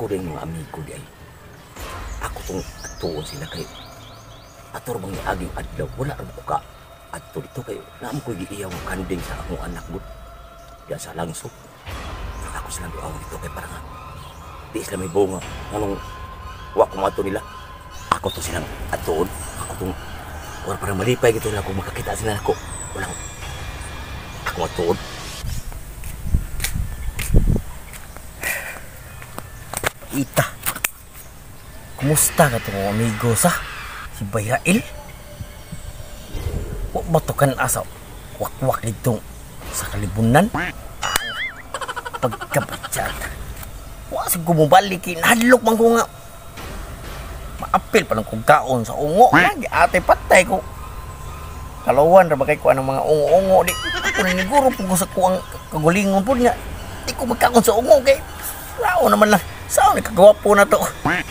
Ako rin mga amigo di ay. Ako tong atuon sila kay ator bang niaging adlaw wala ra ko ka adto dito kay naam ko giiyaw ang kanding sa akong anak gud. Diya sa langso. Ako silang duaw dito kay para nga di sila may bunga nganong wa ko maadto nila. Ako to silang atuon. Ako tong wala para malipay gito nila kung makakita sila nako. Walang ako atuon. Ita. Kumusta ka itong amigo sa? Si Bayrail? Wa ba to kan asa wakwak dito sa kalibunan? Pagkabatyag. Wa sa gumubalik, nahadlok man ko nga. Maapil pa lang kong kaon sa ungo. Lagi ate patay ko. Kalawan ra ba kay ko anong mga ungo-ungo di. Ako naniguro po ko sa kuang kagulingon po nga. Di ko magkaon sa ungo kay. Sao naman lang. Sao ni kagwapo na to.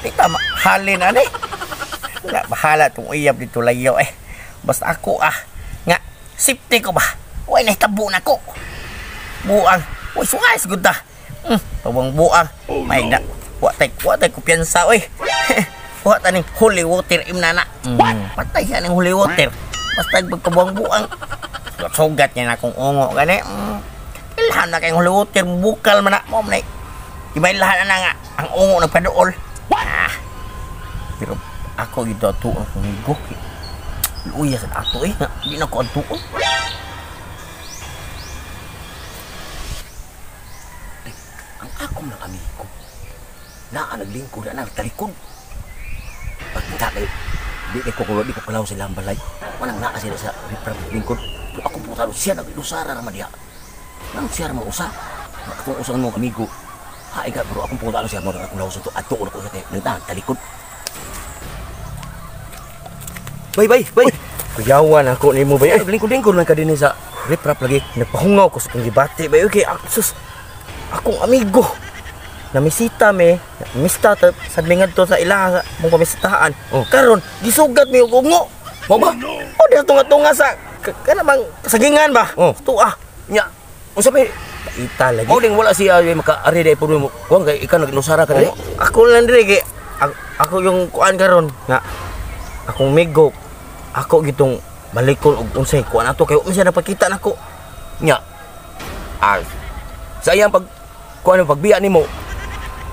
Di tama halin ani. Wala bahala tong uyab dito layo eh. Basta ako nga safety ko ba. Way nahitabo na ko. Buang. Uy sungay sigud ta. Pawang buang. Oh, May no. na. Wa tay kumpiyansa oy. Wa ta ning holy water imnana. Patay siya ning holy water. Basta pagkabuang buang. Sugat niya na akong ungo gani. Ilhan na kayong holy water bukal man na mo man. Di ba ilhan na nga ang ungo nagpaduol. Pero ako gito ato ang amigo. Luya sa ato eh. Di na ko atuon. Ay, ang akong ng amigo. Naa naglingkod na nagtalikod. Pagkita kayo, di kay ko di ko kalaw sila ang balay. Walang naa sila sa lingkod. Pero ako po talo siya nag-ilusara naman diha. Nang siya naman usa. Akong usa mong amigo. Haay ka, pero akong pumunta siya mo akong lawas to. Ato ko siya kay nagtahan talikod. Bay bay bay. Kuyawan ako nimo bay. Ay, lingkod-lingkod man ka dinhi sa riprap lagi. Nagpahungaw ko sa kong gibati bay. Okay, sus. Akong amigo. Namisita me, namista ta sa ngadto sa ilaha sa mong pamisitahan. Oh. Karon gisugat mi og ungo. Mao ba? Oh, di tunga-tunga sa kanang kasagingan ba? Oh. Tuah. Nya. Unsa may Ita lagi. Mao ding wala siya ay makaari dai pud mo. Kuan kay ikaw naglusara ka dai. Oh, ako lang diri kay ako yung kuan karon nga akong migo ako gitong balikon og unsay kuan ato kay unsa napakita nako. Nya. Sa iyang pag kuan pagbiya nimo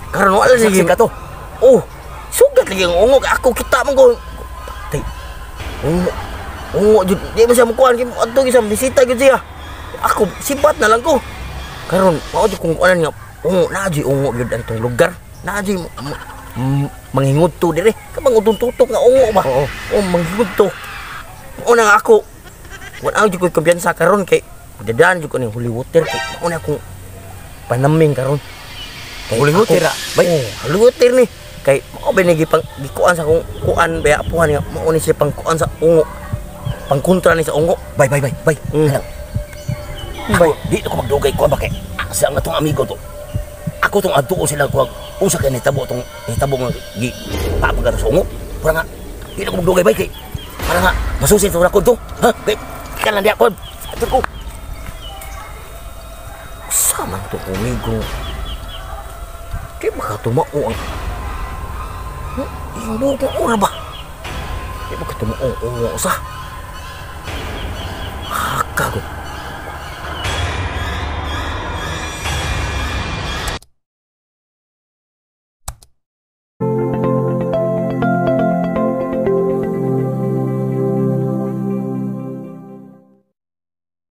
karon wala saksi sige ka to. Oh, sugat lagi ang ungo kay ako kita man ko. Patay. Ungo. Ungo jud di man siya mokuan kay adto gyud sa bisita gyud siya. Ako sibat na lang ko. Karon mao jud kung kuanan nga ungo na jud ungo gyud antong lugar. Na jud manghingudto dire. Kabang utong tutok nga ungo ba? Oo. Oh, manghingudto. Mao na nga ako. Wala jud ko kumpiyansa karon kay dadaan jud ko ning holy water kay mao na akong panaming karon. Kay Holy water, ako- ah? Bay. Oh, holy water ni. Kay mao ba ni gipang gikuan sa akong kuan ba apuhan nga mao ni siya pangkuan sa ungo. Pangkontra ni sa ungo. Bay bay bay bay. Kanang. Bay. Ako, di ko magdugay kuan ba kay sa ang atong amigo to. Ako tong adtuon sila kuan unsa kay nitabo tong nitabo nga gi papagar sa ungo. Para nga di na ko magdugay bay kay para nga masusin sa ko to. Ha? Kay kan lang di ako. Adto ko. Usa man to amigo. Kay baka tumao ang Iyong buhok ng ura ba? Kay baka tumao ang ungo sa. Haka ko.